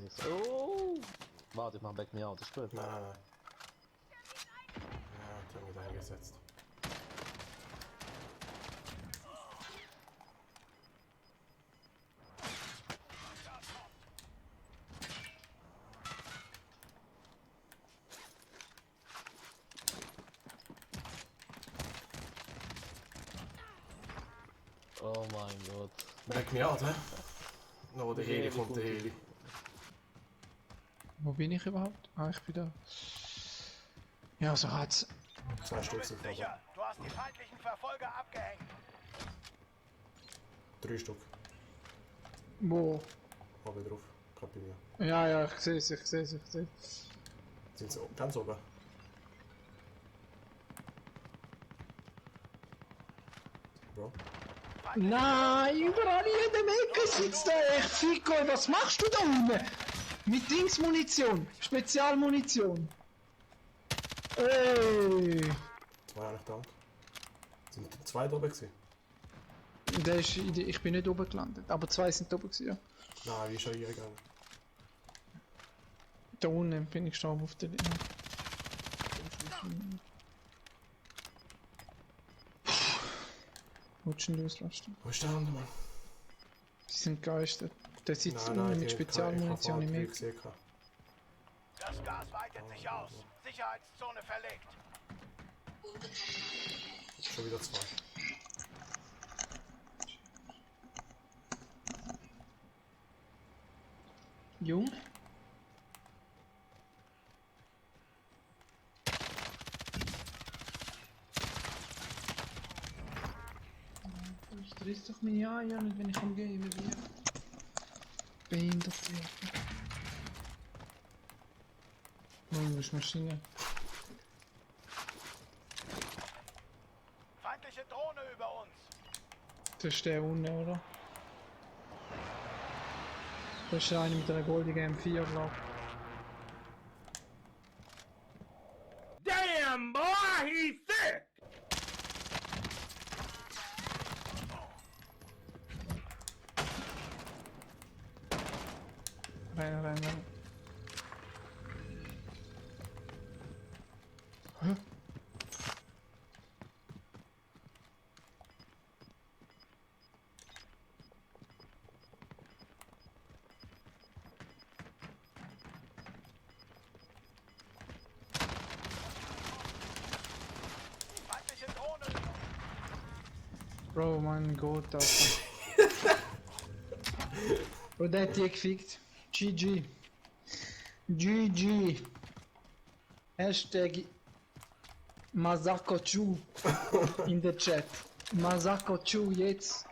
Nice. Oh! Warte, ich mach Back Me Out, ist gut. Nein. Ja, die haben mich eingesetzt. Oh mein Gott. Back Me Out, hä? No, der Heli kommt, der Heli. Wo bin ich überhaupt? Ah, ich bin da. Ja, so hat's. 2 Stück sind da. Sicher, du hast die feindlichen Verfolger abgehängt. 3 Stück. Wo? Oben drauf. Gerade bei mir. Ja, ja, ich seh's, ich seh's, ich seh's. Sind sie ganz oben? Bro. Nein, überall in der Ecke sitzt der echt Fico. Was machst du da unten? Mit Dingsmunition, Spezialmunition. Ey. 2 habe ich gedankt. Sind 2 da oben gewesen? Der ist, ich bin nicht oben gelandet, aber 2 sind oben gewesen, ja. Nein, wie ist er eingegangen? Da unten bin ich gestorben auf der Linie. Rutschen loslassen. Wo ist der andere, Mann? Die sind geistert. Der sitzt Nein, unten nein, mit Spezialmunition im Eck. Das Gas weitet sich aus. Sicherheitszone verlegt. Schon wieder 2. Jung? Stress doch meine Eier nicht, wenn ich umgehe mit dir. Behindert. Oh, ist Maschine. Feindliche Drohne über uns. Das ist der unten, oder? Das ist der eine mit einer goldigen M4, glaub ich. Damn, boy, he's sick! Rein, rein, rein. Hä? Feindliche Drohne über uns. Bro, mein Gott, Alter. Bro, der hat die gefickt. GG. GG. Hashtag Masako-Chu in der Chat. Masako-Chu jetzt.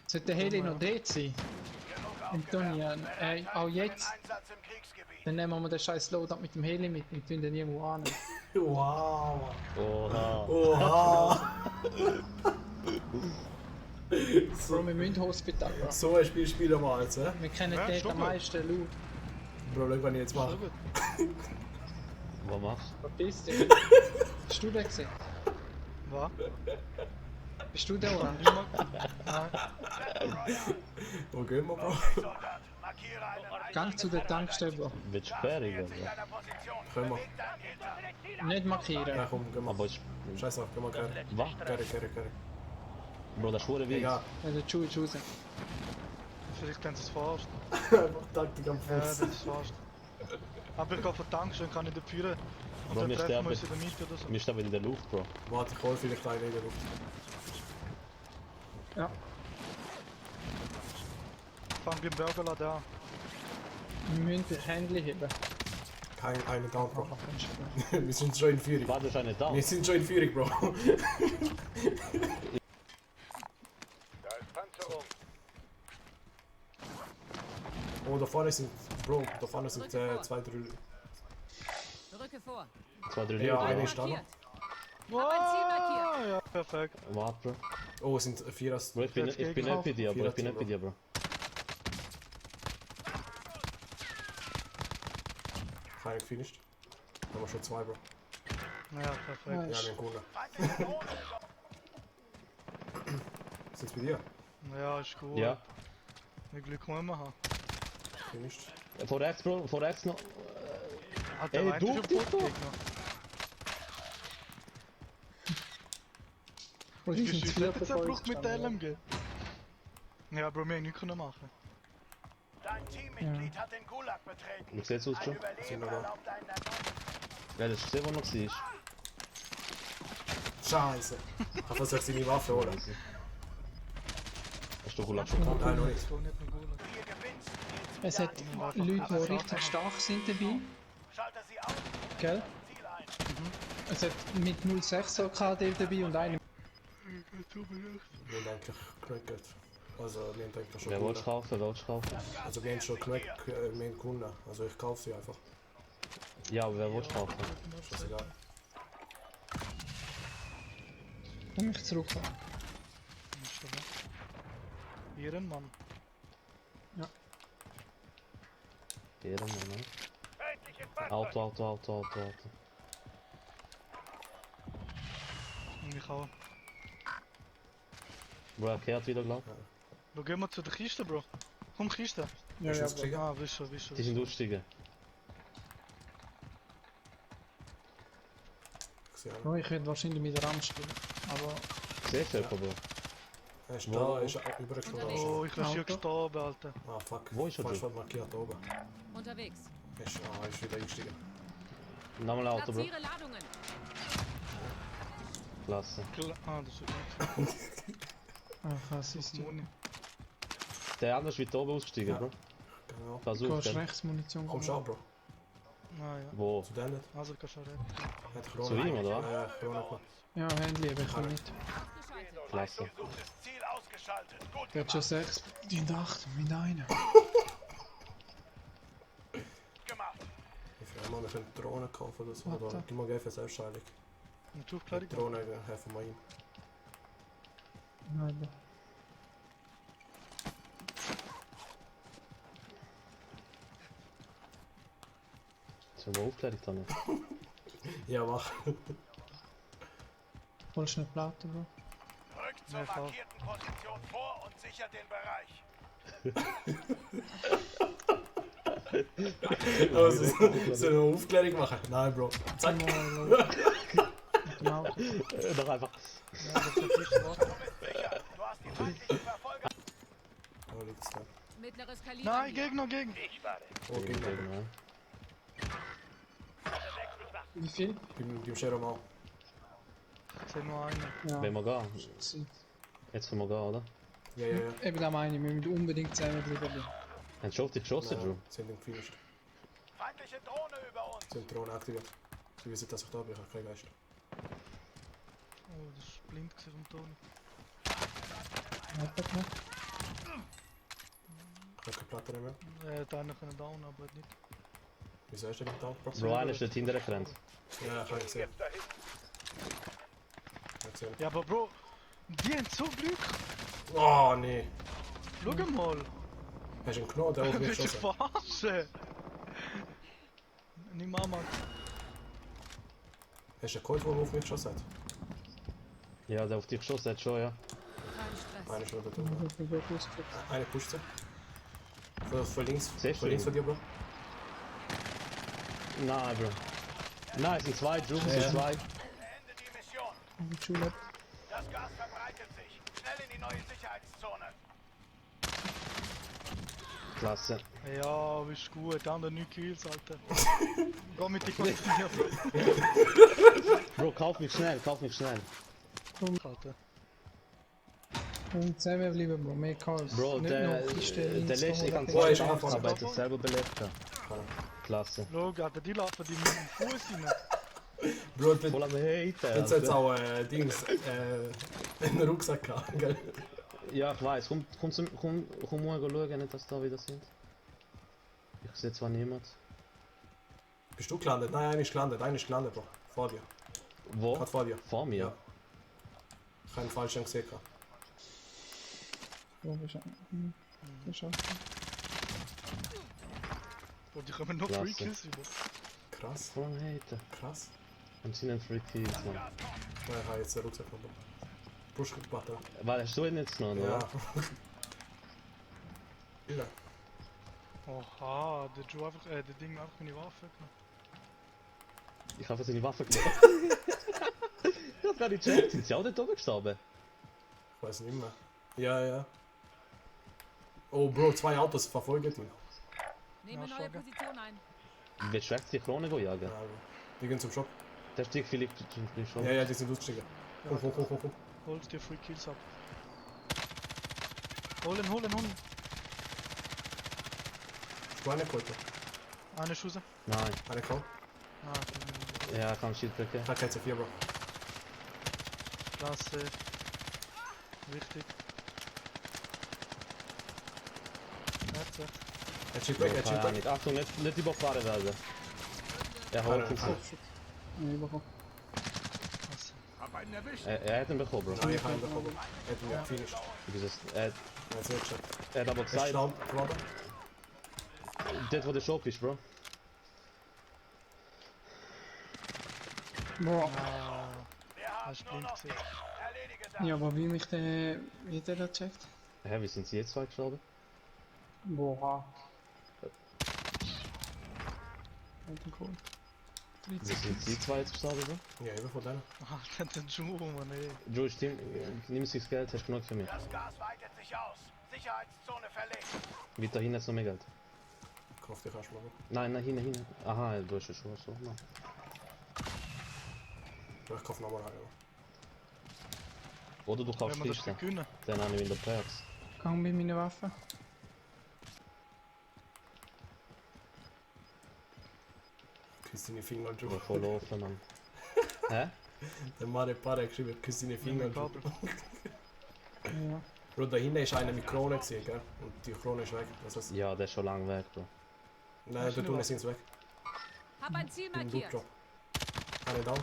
Sollte der Heli noch dort sein? Antonia, auch jetzt? Einsatz im Kriegsgebiet. Dann nehmen wir den scheiß Loadout mit dem Heli mit und tun den irgendwo an. Wow! Oha. Oha! Bro, wir müssen Hospital, Bro. So ein Spiel spielen wir jetzt, hä? Wir kennen dort am meisten Loot. Bro, schau, was ich jetzt mache. Was machst Verpiss dich. Hast du den gesehen? Was? Bist du der Orange? Wo gehen wir, Bro? Soldat, markiere einen Gang zu der Tankstelle, Bro. du? Wird sperrig, Nähert sich oder? deiner Position. Können wir. Beweg deinen Hintern. Nicht Ja, markieren. komm, gehen wir. Aber ich... Scheiß drauf, gehen wir gerne. Was? Gerne. Bro, das ist verdammt weiss. Egal. Ja, der Schuh ist raus. Vielleicht haben sie es verarscht. Einfach Taktik am Ja, das Fuß. ist verarscht. Aber ich gehe von Tankstellen, kann ich dort führen. Und Bro, dann wir treffen wir sterben. uns in der Mitte oder so. Wir stehen in der Luft, Bro. Warte, ich hol vielleicht einen in der Luft. Ja. Fang beim Burgerladen an. Wir müssen die Hände heben. Kein einen Down, Bro. Mach den Wir sind schon in Führung. War das eine da? Wir sind schon in Führung, Bro. Da ist Panzerung. Oh, da vorne sind. Bro, da vorne sind 2, 3. Rücke vor. 2, 3 Ja, Leute. eine ist da noch. Hab ein Ziel markiert. Ja, perfekt. Warte, Bro. Oh, es sind 4 als. Bro, ich bin nicht bei dir, Bro. Ich bin nicht bei Bro. dir, Bro. Keiner gefinisht. Da haben wir schon 2, Bro. Ja, perfekt. Ja, wir haben Cola. Feindliche Drohne über Sind's bei dir? Ja, ist gut. Ja. Wie Glück muss man haben. Finished. Von rechts, Bro, von rechts noch. Hat der Ey, weiter du schon bist doch. Gegner. Wo Die ist denn das Schüsse hat vierte jetzt von Bruch uns mit der gestanden? LMG. Ja, Bro, wir haben nichts machen. Dein Teammitglied hat den Gulag betreten. Wie sieht's aus, Ein Joe? Überleben wir da? erlaubt einen erneuten. Ja, das ist der, der noch war. Scheiße. Ich hab versucht, seine Waffe holen. Hast du Gulag schon gehabt? Nein, noch nicht. So nicht noch Gulag. Ihr gewinnst. Es hat Leute, die richtig stark sind dabei, Schalte sie aus. gell? Ziel ein. Es hat mit 0,6 KD dabei und einem. Wir haben eigentlich genug Geld. Also, wir haben eigentlich schon Wer willst du gewonnen. kaufen? Wer willst du kaufen? Also, wir haben schon genug, wir haben gewonnen. Also, ich kaufe sie einfach. Ja, aber wer willst du kaufen? Ist egal. Komm mich zurück. Ehrenmann. Jeder, Mann, ne? Feindliches Fahrzeug. Auto. Und ich auch. Bro, er kehrt wieder, glaub. Wo gehen wir zu der Kiste, Bro? Komm, Kiste. Ja, Hast du ja, es gesehen? Ah, wisst schon. Die sind ausgestiegen. oh, ich werde wahrscheinlich mit Ram spielen. Aber Siehst du jemanden, Bro? Er ist Wo? da, ist übergesprungen. Oh, ich bin hier Auto. gestorben, Alter. Ah, fuck. Wo ist er Falsch denn? markiert oben. Unterwegs. Ist wieder eingestiegen. Nochmal ein Auto, Bro. Platziere Ladungen. Klasse. Ah, das ist gut. ach, was ist die? Muni. Der andere ist weiter oben ausgestiegen, Ja. Bro. Genau. Pass Du auf, hast gell? rechts Munition. Komm schon, Bro. Ah ja. Wo? Zu denen. Also kannst du retten. Hat Zu Corona. ihm, oder was? Ja, Corona gemacht. Ja, Handy, aber ich will nicht. Ausgeschaltet. Klasse. Gesuchtes Ziel ausgeschaltet. Gut Ich werde schon 6. Die 8 mit einer. gemacht. Ich frage mal, wir können Drohnen kaufen oder so. Warte. Oder gib mal Geld für Selbstheilung. Und du Kleidung? Drohnen helfen wir ihm. Nein, Sollen wir Aufklärung da nicht? Ja, mach. holst du eine Platte, Bro? Rückt zur Ja, voll. markierten Position vor und sichert den Bereich. Also, sollen wir Aufklärung machen? Nein, Bro. Zack. Mit dem Auto. Doch einfach. Ja, das ist die Kiste, was? Du bist sicher. Du hast die feindlichen Verfolger. Wo liegt's da? Mittleres Kaliber. Nein, Gegner. Ich warte. Oh, gib mir. Ja. Wie viel? Gib Shero mal. Ich sehe nur einen. Ja. Wenn wir gehen. Sie- Jetzt können wir gehen, oder? Ja, ja, ja. Eben da meine ich, wir müssen unbedingt zusammenbleiben. Haben schon auf dich geschossen, Drew? Sind im Finished. Feindliche Drohne über uns. Sind Drohnen aktiviert. Sie wissen, dass ich da bin, ich habe keinen Geist. Oh, das ist blind gewesen vom Toni. Warte mal. Ich habe keine Platte mehr. Er hätte einen können down, aber nicht. Wieso hast du den da, Bro? Bro, einer ist dort hinterher gerannt. Ja, ich habe gesehen. Jetzt dahin. Ich habe gesehen. Ja, aber Bro, die haben so Glück. Oh, nee. Schau mal. Hast du einen Knoten, der auf mich Willst du geschossen? verarschen? Nicht Mama. Hast du einen Colt, der auf mich geschossen hat? Ja, der auf dich geschossen hat schon, ja. Kein Stress. Einer ist noch da Ich drüben. hab mich wirklich ausgedrückt. Einer pusht sie. Von links. Siehst Von du links ihn? von dir, Bro. Nein, Bro. Nein, es sind zwei, Drew, es Ja. sind zwei. Beende die Mission. Die Schule. Das Gas verbreitet sich. Schnell in die neue Sicherheitszone. Klasse. Ja, bist gut. Der andere 9 Kills, Alter. Geh mit den Kontinuieren, Bro, kauf mich schnell, Alter. Und zusammenbleiben, Bro. Mehr Chaos. Bro, Nicht der noch Kiste links letzte holen. ganze Wo ist Zeit er? arbeitet selber belebt. Klasse. Schau, Alter, die laufen die mit dem Fuß rein. Bro, Voll am Haten. jetzt hat es Alter. auch Dings, einen Rucksack gehabt, gell? Ja, ich weiß. Komm mal schauen, nicht, dass da wieder sind. Ich sehe zwar niemand. Bist du gelandet? Nein, einer ist gelandet, Bro. Vor dir. Wo? Gerade vor dir. Vor mir? Ja. Ich habe einen falschen gesehen. gehabt. Bro, bist du- bist du- Bro, die kommen noch Klasse. 3 Kills über. Krass, Voll am Haten. krass. Und sind ein Free Kills, Mann. Ja, ich habe jetzt den Rucksack genommen. Push die Platte. Weil hast du ihn jetzt noch, Ja. oder? Bilder. Oha, der Joe einfach, der Ding einfach meine Waffe genommen. Ich habe seine Waffe genommen. Ich hab gar nicht gecheckt, sind sie auch dort oben gestorben? Ich weiß nicht mehr. Ja, ja. Oh Bro, 2 Autos verfolgen ihn. Nehme Ja, neue schon, gell. Position ein. Willst du echt die Krone jagen? Ja, die gehen zum Shop. Der Stieg Philipp schon. Ja, ja, die sind ausgestiegen. Hoch. Holt dir Free Kills ab. Holen, holen, holen. Schweine geholt. Eine Schusse. Nein. Eine kaum. Ah, okay. Ja, ich kann Shield brechen. Da kennt sie 4, Bro. Klasse. Wichtig. Warte. Ein Chip Ja, weg, ein keine Chip Ahnung. weg. Achtung, nicht überfahren werden. Er holt uns. Nee, überhaupt. Klasse. Hab einen erwischt. Er hat ihn bekommen, Bro. Nein, ich habe ihn bekommen. Er hat ihn gefinisht. Er Jetzt nicht schon. hat aber Er ist gesagt, down, Robber. dort wo der Shop ist, Bro. Boah. Ah, Wir haben hast nur blind noch gesehen. Erledige das. Ja, aber wie mich der... Wie der da checkt? Hä, wie sind sie jetzt zwei gestorben? Boah. Alter, cool. Wie sind sie zwei jetzt gestorben, Bro? Ja, eben von denen. Ah, der Joe, Mann, ey. Joe, stimmt, nimm sich das Geld, hast genug für mich. Das Gas weitet sich aus. Sicherheitszone verlegt. Weiter hinten ist noch mehr Geld. Kauf dich erstmal. Nein, hinten. Aha, du hast ja schon so. Nein. Ich kauf nochmal einen. Oder du kaufst Wenn wir das Kiste, gewinnen. dann habe ich in der Perks. Gang mit meiner Waffe. Küss deine Finger, Ich bin Joe. voll offen, Mann. Hä? Der Mare Pare hat geschrieben, küss deine Finger, Mit Joe. Kabel. Ja. Bro, da hinten ist einer mit Krone gesehen, gell? Und die Krone ist weg. Das heißt, Ja, der ist schon lange weg, Bro. nein, da tun sind sie weg. Hab ein Ziel Im markiert. Loot-Drop. Eine down.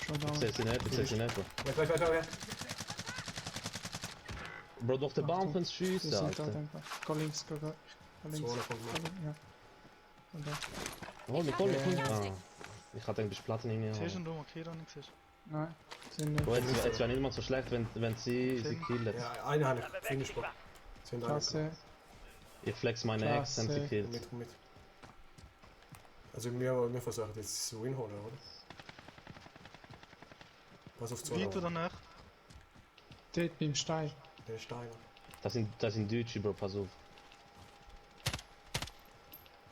Schon Ich da. sehe sie nicht, Bro. Weg. Bro, durch den Baum kannst du Wir schiessen, sind da, Alter. denke ich. Go links, go links. Zone von mir. Ja. Und da. Hol mich. Ah. Ich hatte eigentlich Platten in mir. Siehst du, du markieren nicht siehst. Nein, sind nicht. Bro, jetzt wäre nicht mal so schlecht, wenn sie killen. Ja, eine habe ich. Finish, Bro. Sind alle. Klasse. Ich flex meine Ex, haben sie Klasse. killt. Mit. Also wir versuchen jetzt zu Win holen, oder? Pass auf Zone. Weiter danach. Dort beim Stein. Den Stein. Das sind Deutsche, Bro, pass auf.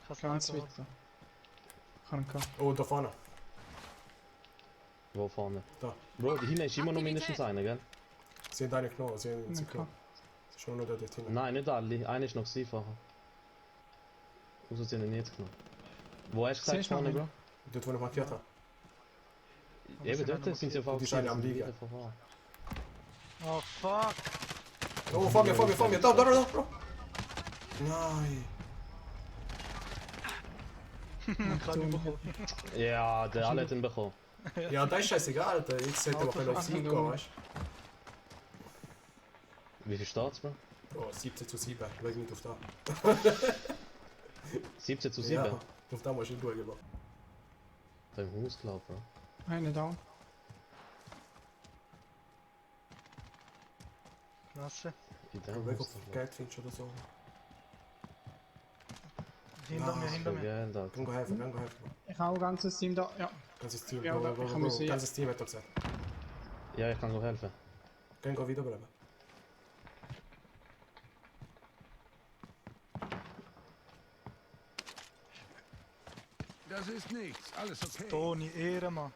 Kannst Ganz nicht weiter. Kann ich. Oh, da vorne. Wo vorne? Da. Bro, hinten ist immer noch mindestens einer, gell? Sie haben eine genommen. Sie haben sie Okay. genommen. Schon nur dort hinten. Nein, nicht alle. Einer ist noch einfacher. Außer sie haben ihn nicht genommen. Wo hast du gesagt Siehst du noch vorne, Bro? einen? Dort, wo ich markiert habe. Eben dort sind sie auf Die sind am Liegen. Oh fuck! Oh, vor mir. Da, Bro. Nein. Kann ich bekommen. Ja, der alle hat ihn bekommen. Ja, das ist scheißegal, Alter. Jetzt sollte man können auf Sieg gehen, weißt Wie viel steht's, Bro? du? Oh, 17:7. Weg nicht auf da. 17:7. Ja, auf da musst du schauen, Bro. Da im Haus, glaub, Bro. Eine down. Klasse. In dem Weg Haus. auf Geld findest oder so. Hinter mir, hinter mir. Geld, Alter. Geh helfen, Bro. Ich habe ein ganzes Team da. Ja. Ganzes Team, Ja, aber ich kann mir sehen. Ganzes Team hat er gesagt. Ja, ich kann go helfen. Geh wiederbleiben. Das ist nichts. Alles okay. Toni, Ehrenmann.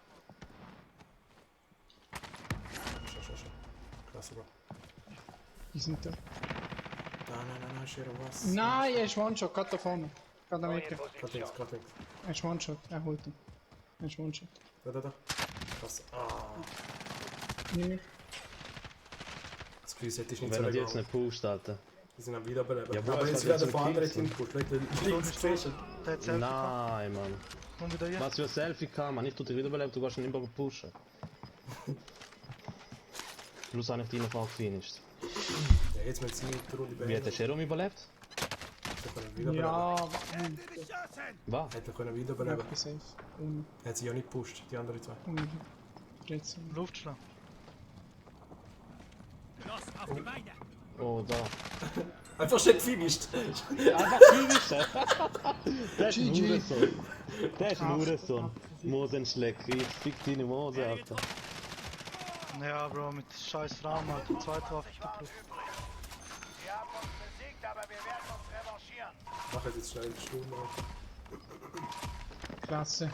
Schon. Klasse, Bro. Die sind da. Nein, Schero, was? Nein, er ist One-Shot, gerade da vorne. Gerade am Ecke. Gerade links. Er ist One-Shot, er holt ihn. Er ist One-Shot. Da. Krass. Ah. Nee. Das Preis hätte ich Und nicht wenn so er die jetzt gegangen. nicht pusht, Alter. Die sind am Wiederbeleben. Ja, wo aber ist jetzt das werden jetzt von so anderen Kills? Team gepusht. Links gesehen. Der hat Selfie gehabt. Nein, Mann. Komm wieder hier. Was für ein Selfie kann man? Ich tu dich wiederbelebt, du kannst ihn immer pushen. Plus habe ich die noch gefinisht. Ja, jetzt wenn sie die Runde Wie hat der Cherum überlebt? Wiederbeleben. Ja, Was? Hätte können wiederbeleben. Happy safe. Und Hat sie ja nicht gepusht, die anderen zwei. 13. Luftschlag. Oh, da. Einfach schön finished. Einfach finischen. Der ist ein GG. Hurensohn. Der ist ein Hurensohn. Mosenschlecker, ich fick deine Mose, Alter. Ja, Bro, mit scheiß Rahmen, Alter. Zweite Waffe. Wir haben uns besiegt, aber wir werden uns revanchieren. Mach jetzt schnell eine Stunde. Klasse.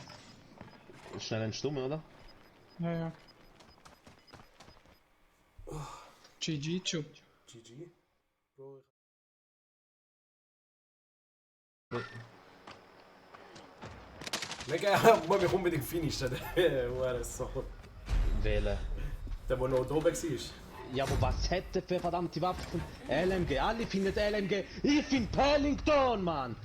Schnell ein Stumme, oder? Ja, ja. GG, Chub. GG. Bro. Mega, muss mich unbedingt finishen. Der so. Wählen. Der noch da oben war. Ja, aber was hat der für verdammte Waffen? LMG, alle finden LMG. Ich find Pellington, Mann!